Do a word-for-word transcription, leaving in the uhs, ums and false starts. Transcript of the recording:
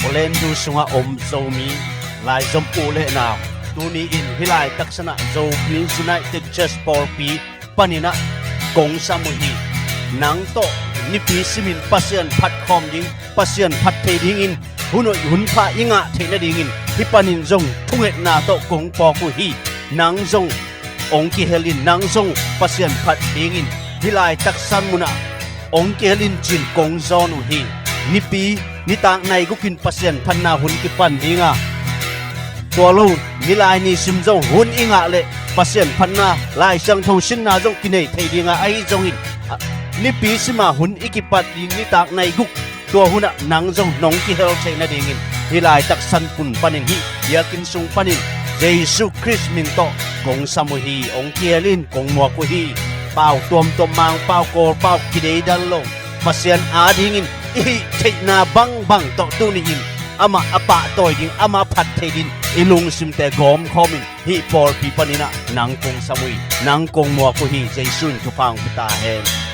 Orlando sungah om Zomi laizom u le nau, tuni in hih laitaksan ah Zomi United Church pawlpi panin ah kong sam uh hi. Nang tawh nipi simin Pasian phat khawm ding, Pasian phat thei dingin, hun hoih hun pha i ngah theih nadingin hih panin zong thungetna tawh kong pawk uh hi. Nang zong hong kihel in, nang zong Pasian phat dingin hih laitaksan munah hong kihel in ci-in kong zawn uh hi. Nipi nitak nai guk in Pasian phatna hun kipan ding a, tua lo, Nilai ni sim zong hun i ngah leh Pasian phatna, Lai Siangtho sinna zong kinei thei ding a, ahi zongin, a, nipi sima hun i kipat ding nitak nai guk, tua hunah nang zong nong kihel theih nadingin hih laitaksan pun panin, hih biakinn sung panin Jesu Khrist min tawh kong sam uh hi. Hong kihel in, kong muak uh hi. Pau tuamtuam, Mangpau, Kawlpau kideidan lo, Pasian adingin i hih theihna bangbang tawh tuni-in amah a pahtawi ding, amah phat thei dingin i lungsimte gawmkhawm in, hih pawlpi panin ah nang kong sam uh hi, nang kong muak uh hi. Jesu in thupha hong pia ta hen.